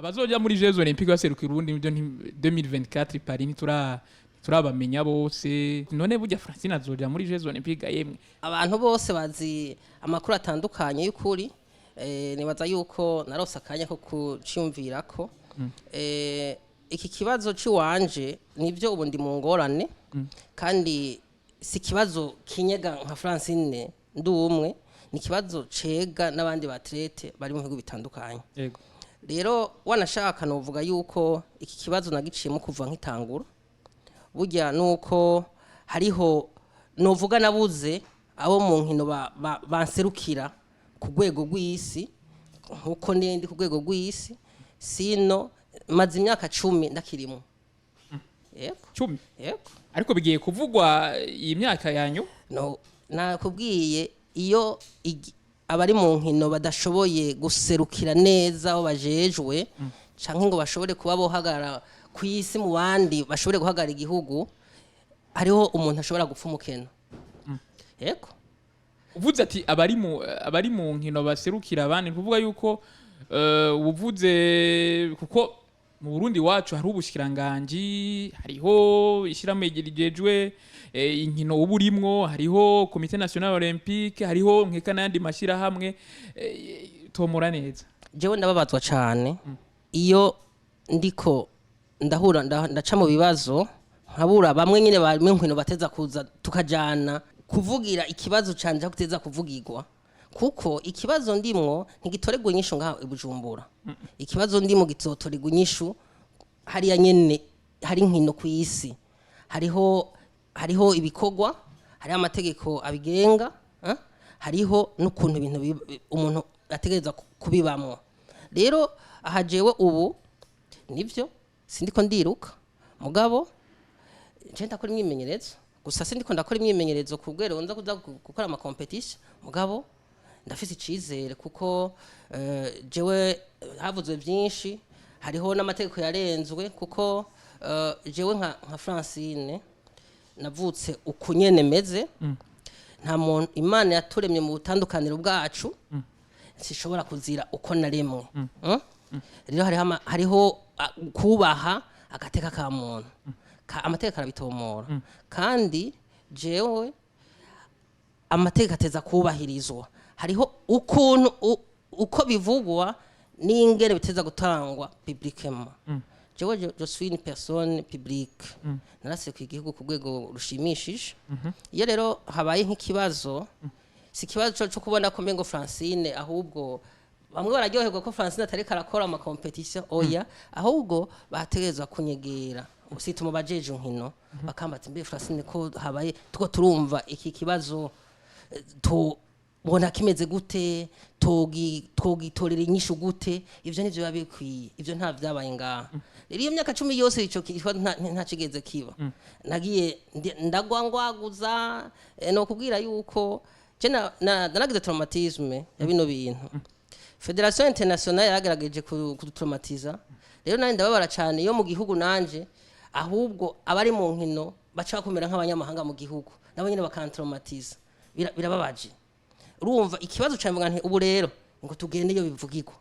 Abazoja muri Jeux Olympiques baserukira Uburundi nibyo 2024 Paris ntiturabamenya bose. None burya Francine azoja muri Jeux Olympiques, yemwe? Abantu bose bazi amakuru atandukanye y'ukuri. Nibaza yuko narose akanya ko kuciyumvirako. Iki kibazo ciwanje, nivyo, ubu ndi mu ngorane, kandi si ikibazo kinyega nka Francine ndi umwe, ni ikibazo cega n'abandi ba athlètes bari mu bihugu bitandukanye. Rero wanashaka novuga yuko iki kibazo nagiciyemo kuva nkitangura. Burya nuko hariho novuga nabuze abo mu nkino banserukira ku rwego rw'isi nkuko ndi ku rwego rw'isi. Sino maze imyaka 10 ndakirimo, yego. 10? Yego. Ariko bigiye kuvugwa iyi myaka yanyu. No, nakubwiye, iyo abari mu nkino badashoboye guserukira neza aho bajejwe canke ngo bashobore kuba bohagarara ku isi mu bandi, bashobore guhagarara igihugu, hariho umuntu ashobora gupfa umukeno, yego. Uvuze ati abari mu nkino baserukira abandi, ni kuvuga yuko ubuvuze kuko mu Burundi wacu hari ubushikiranganji, hariho ishyirahamwe rijejwe inkino uba urimwo, hariho Comité National Olympique, hariho nkeka n'ayandi mashyirahamwe. Tomora neza. Jewe ndababazwa cane iyo ndiko ndahura ndaca mu bibazo, nkabura bamwe nyine bari mu nkino bateza kuza tukajana kuvugira ikibazo canje aho guteza kuvugirwa, kuko ikibazo ndimwo ntigitorerwa inyishu ngaha i Bujumbura. Ikibazo ndimo gizotorerwa inyishu hariya nyene hari inkino ku isi, hariho ibikorwa, hariho amategeko abigenga, eh? Hariho n'ukuntu ibintu umuntu ategereza kubibamwo. Rero aha jewe ubu nivyo sindiko ndiruka, mugabo nje ndakora imyimenyerezo gusa. Sindiko ndakora imyimenyerezo ku rwego nza kuza gukora ama compétitions, mugabo ndafise icizere kuko jewe havuzwe byinshi, hariho n'amategeko yarenzwe, kuko jewe nka Francine navutse uku nyene meze. Nta muntu, Imana yaturemye mu butandukaniro bwacu, sishobora kuzira uko naremwe. Rero hariho kubaha agateka ka muntu. Amategeko arabitomora, kandi jewe amategeko ateza kubahirizwa. Hariho ukuntu uko bivugwa n'ingene biteza gutangwa publiquement. Jewe je suis une personne publique, narasekuye igihugu ku rwego rushimishije. Iyo rero habaye nk'ikibazo, si ikibazo co kubona ko mengo Francine, ahubwo bamwe bararyoherwa ko Francine atariko arakora ama compétitions. Oya, ahubwo bategerezwa kunyegera usita mu bajeje inkino, bakambaza: "Mbe Francine, ko habaye tuko turumva iki kibazo, tubona kimeze gute? Twogitorera inyishu gute?" Ivyo nivyo biba bikwiye. Ivyo nta vyabaye ngaha. Rero iyo myaka 10 yose ico kibazo nta kigeze kiba. Nagiye ndagwa ngwaguza. No kubwira yuko je naragize traumatisme ya bino bintu. Fédération internationale yaragerageje kudutraumatiza. Rero nanje ndababara cyane iyo mu gihugu nanje ahubwo abari mu nkino baca bakumera nk'abanyamahanga mu gihugu, nabo nyine bakantraumatiza. Birababaje. Urumva ikibazo cyane, mvuga nti ubu rero ngo tugende iyo bivugirwa.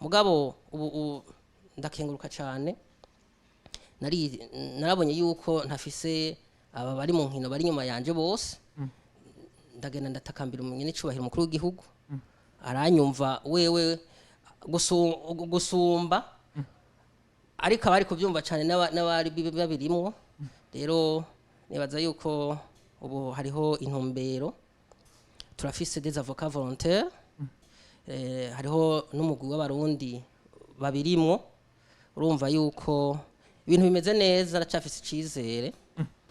Mugabo ubu ndakenguruka cyane, narabonye yuko ntafise aba bari mu nkino bari inyuma yanje bose. Ndagenda ndatakambira umunyene icubahiro umukuru w'igihugu, aranyumva wewe gusumba, ariko abari kubyumva cyane n'abari babirimwo. Rero nibaza yuko ubu hariho intumbero, turafise des avocats volontaires, hariho n'umugwi w'Abarundi babirimwo. Urumva yuko ibintu bimeze neza, aracafise icizere.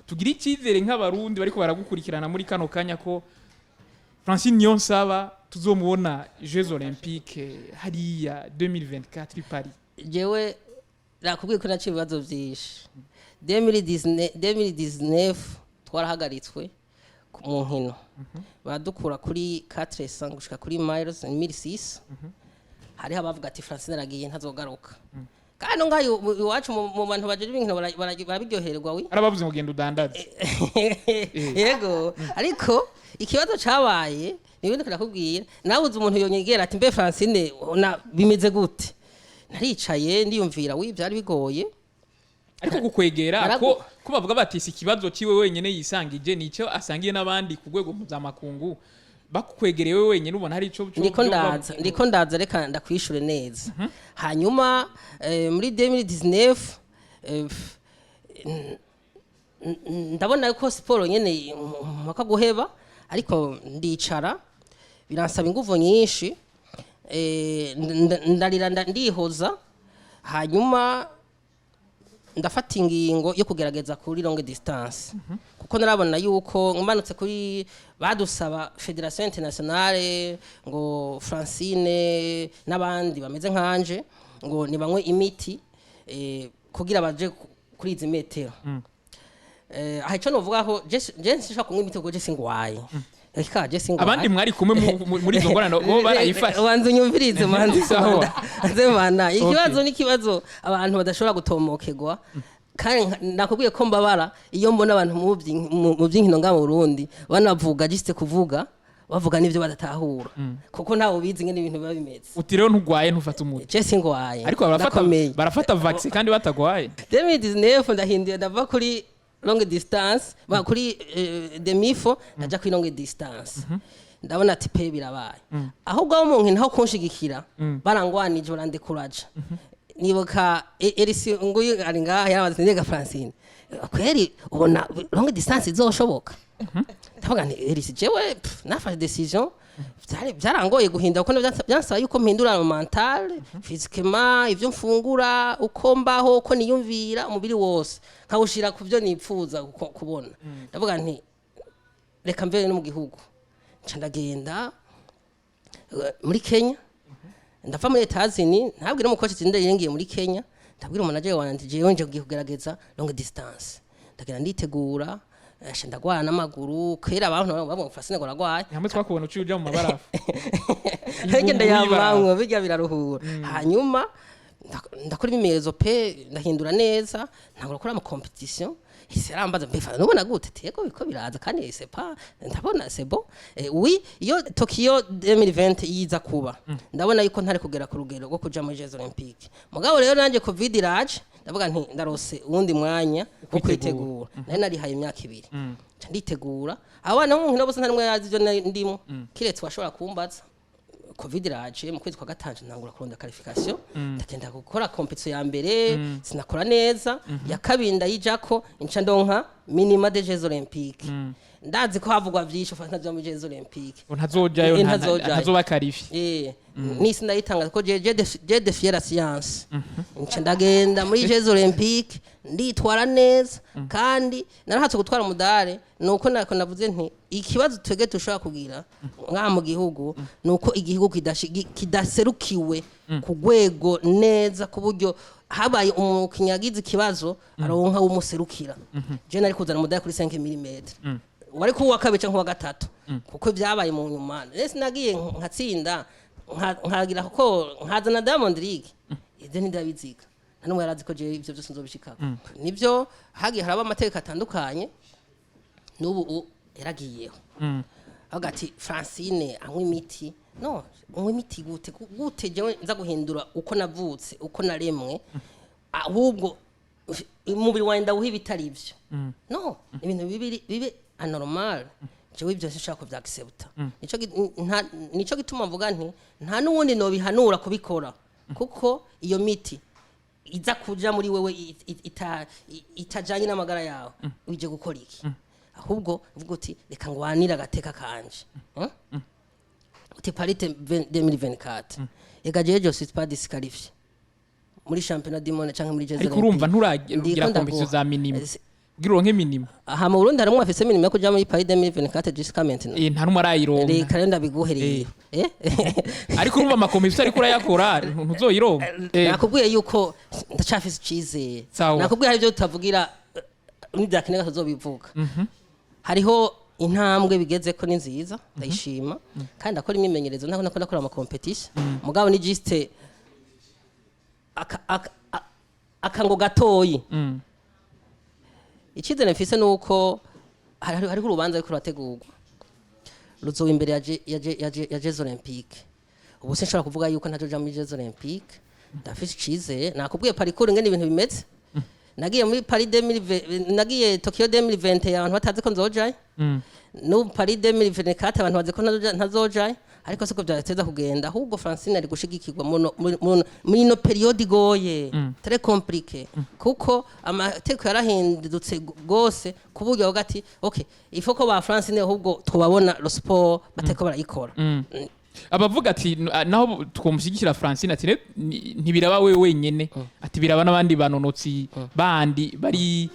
Tugire icyizere nk'Abarundi bariko baragukurikirana muri kano kanya ko Francine Niyonsaba tuzomubona Jeux Olympiques hariya 2024 i Paris? Jewe nakubwiye ko naciye ibibazo byinshi. 2019 2019 twarahagaritswe mu nkino, baradukura kuri 400 gushika kuri miles 1006. Hariho abavuga ati: "Francine aragiye, ntazogaruka." Kandi ngayo iwacu mu bantu bajeje inkino barabiryoherwa wi. Arabavuze ngo genda udandaze. Yego, ariko ikibazo cabaye ni ibindi ndakubwira. Nabuze umuntu yonyegera ati: "Mbe Francine, bimeze gute?" Naricaye ndiyumvira, wi byari bigoye. Ariko kukwegera ko bavuga bati si ikibazo ciwe wenyene yisangije, nicyo asangiye n'abandi ku rwego mpuzamakungu, bakukwegereye wewe wenyene ubona hari ico Ndiko ndaza, ndiko ndaza, reka ndakwishure neza. Hanyuma muri 2019 ndabona ko siporo nyene mpaka guheba, ariko ndicara, biransaba inguvu nyinshi, ndarira, ndihoza. Hanyuma ndafata ingingo yo kugerageza kuri longue distance, kuko narabona yuko nmanutse kuri badusaba fédération internationale ngo Francine n'abandi bameze nkanje ngo nibanywe imiti kugira baje kuri izi metero. Aha ico novuga ko je sinshobora kunywa imiti kuko je singwaye. Eka je singwaye. Abandi mwari kumwe muri izo ngorane bo barayifashe. Wanze unyumvirize, manze. Sawa. Manze mana ikibazo ni ikibazo abantu badashobora gutomokerwa, kandi nakubwiye ko mbabara iyo mbona abantu mu by'inkino nga mu Burundi banavuga juste kuvuga, bavuga n'ivyo badatahura, kuko ntawe ubizi ingene ibintu biba bimeze. Uti rero ntugwaye, ntufata umuti? Je singwaye. Ariko barafata Ndakomeye. barafata vaccin kandi batagwaye. 2019 ndahinduye, ndava kuri longue distance ba kuri demi-fond, ndaja kuri longue distance. Ndabona ati pe birabaye. Ahubwo abo mu nkino aho kunshigikira barangwanije, barandekuraja. Nibuka Erisi nguyu ari ngaha yarabaze, ndega Francine, kweri ubona longue distance izoshoboka? Ndavuga nti Erisi, jewe pff, nafashe décision, byarangoye guhinda kuko byansaba yuko mpindura mental, physiquement, ivyo mfungura, uko mbaho, uko niyumvira, umubiri wose nkawushira ku byo nipfuza kubona. Ndavuga nti reka mvere no mu gihugu. Nca ndagenda muri Kenya, ndava muri Etazini, ntabwira umukoci ati ndarengiye muri Kenya, ndabwira umanager wanje, jewe nje ngiye kugerageza longue distance. Ndagenda nditegura, ndagwara n'amaguru. Kera abantu bavuga ngo Francine ngo aragwaye. Hamwe twakubona uciye uja mu mabarafu. Hirya ndayamamwe, bijya biraruhura. Hanyuma ndakora imimenyerezo pe, ndahindura neza, ntangura gukora ama compétition. Ese arambaza mbifa nubona gute? Tego biko biraza kandi c'est pas, ndabona c'est bon. Oui, iyo Tokyo 2020 yiza kuba, ndabona yuko ntari kugera ku rugero rwo kuja muri Jeux Olympiques. Mugabo rero nanje Covid iraje, ndavuga nti ndarose uwundi mwanya wo Kwitegura. kwitegura. Nari narihaye imyaka 2, nca nditegura. Abana bo mu nkino bose nta nimwe yazi ivyo nari ndimo, kiretse washobora kumbaza. Covid iraje mu kwezi kwa gatanu, ntangura kurondera qualification, ndagenda gukora compétition ya mbere, sinakora neza. Ya kabiri ndayijako, nca ndonka minima des Jeux Olympiques. Ndazi ko havugwa vyinshi ufata vyo muri Jeux Olympiques. Ngo ntazojayo. Ntazojayo. Ntazoba qualifié. Nisi ndayitanga ko je défier la science. Nca ndagenda muri Jeux Olympiques, nditwara neza kandi narahatse gutwara umudare. Nuko nako navuze nti ikibazo twege dushobora kugira ngaha mu gihugu nuko igihugu kidaserukiwe ku rwego neza, ku buryo habaye umukinnyi yagize ikibazo aronka umuserukira. Je nari kuzana umudare kuri 5 mm, wari kuwa kabiri canke uwa gatatu, kuko byabaye mu nyuma. Rero sinagiye nkatsinda, nkagira kuko nkazana Diamond League, ivyo ntindabiziga, nta n'umwe yarazi ko jewe ivyo byose nzobishikako. Nivyo hagiye haraba amategeko atandukanye, n'ubu yaragiyeho. Avuga ati Francine anywa imiti, no unywa imiti gute? Gute jewe nza guhindura uko navutse, uko naremwe, ahubwo umubiri wanjye ndawuha ibitari ivyo? No ibintu bibiri bibe anormal, jewe ibyo sinshaka kuvyaccepta. Nico gituma mvuga nti nta n'uwundi nobihanura kubikora, kuko iyo miti iza kuja muri wewe itajanye n'amagara yawe, uje gukora iki? Ahubwo uvuga uti reka ngwanire agateka kanje. Uti Paris 2024, ega jewe je suis pas disqualifié muri championnat du monde canke muri Jeux Ariko urumva Olympiques. nturagira Ndiko compétition ndaguha. za minima kugira uronke minima. Aha mu Burundi harimwo afise minima yo kuja muri Paris 2024 jusqu'à maintenant? Nta n'umwe arayironka. Reka rero ndabiguhereye. Ariko urumva ama compétition ariko urayakora, ntuzoyironka. Nakubwiye yuko ndacafise icizere. Sawa. Nakubwiye hari ibyo tutavugira, nibyakenerwa tuzobivuga. Hariho intambwe bigeze ko ni nziza, ndayishima, kandi ndakora imyimenyerezo, ntabwo nakora ndakora ama compétition, mugabo ni juste akango gatoyi. Icyizere mfise ni uko hariho urubanza ariko rurategurwa, ruzoba imbere ya Jeux Olympiques. Ubu sinshobora kuvuga yuko ntajoja muri Jeux Olympiques. Ndafise icizere. Nakubwiye parcours ngene ibintu bimeze. Nagiye muri Paris 2020, nagiye Tokyo 2020 abantu batazi ko nzojayo. N'ubu Paris 2024 abantu bazi ko ntazojayo, ariko siko byateza kugenda. Ahubwo Francine ari gushigikirwa muri ino période igoye, très compliqué, kuko amategeko yarahindutse gose, ku buryo bavuga ati: "OK, il faut ko ba Francine ahubwo tubabona le sport bateko barayikora." Abavuga ati naho twomushyigikira Francine, ati ntibiraba we wenyene, ati biraba n'abandi banonotsi bandi bari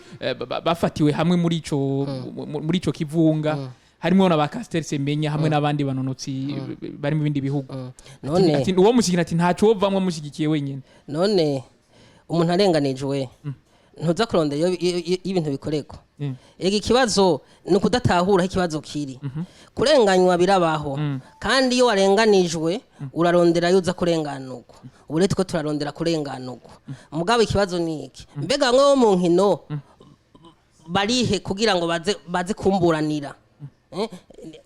bafatiwe hamwe muri ico kivunga, harimo na ba Caster Semenya hamwe n'abandi banonotsi bari mu bindi bihugu. None Ati uwo mushyigikira, ati ntaco wovamwo amushyigikiye wenyene. None umuntu arenganijwe, ntuza kurondera iyo ibintu bikorerwa? Ega ikibazo ni ukudatahura aho ikibazo kiri. Kurenganywa birabaho, kandi iyo warenganijwe urarondera iyo uza kurenganurwa. Ubu rero turiko turarondera kurenganurwa. Mugabo ikibazo ni iki: mbega bamwe bo mu nkino barihe kugira ngo baze kumburanira?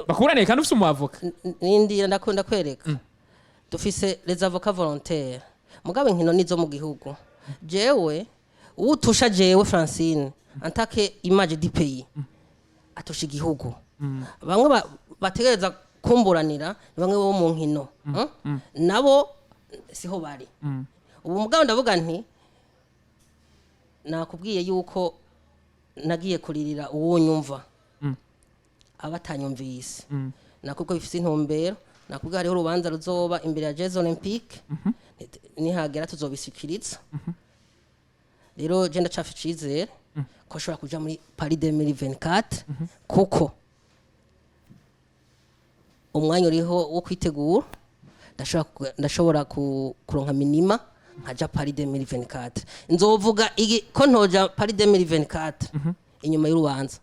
Bakuburaniye kandi ufise umwavoka? Nindira, ndakunda kwereka dufise les avocats volontaires, mugabo inkino nizo mu gihugu. Jewe utusha, jewe Francine en tant que image du pays atusha igihugu. Bamwe bategereza kumburanira ni bamwe bo mu nkino. Nabo siho bari ubu. Mugabo ndavuga nti nakubwiye yuko nagiye kuririra uwo nyumva abatanyumvise. Nakubwo bifise intumbero. Nakubwo hariho urubanza ruzoba imbere ya Jeux Olympiques, nihagera tuzobishikiriza. Rero je ndacafa icizere ko ashobora kuja muri Paris 2024, kuko umwanya uriho wo kwitegura. Ndashobora kuronka minima nkaja Paris 2024. Nzovuga ko ntoja Paris 2024 inyuma y'urubanza.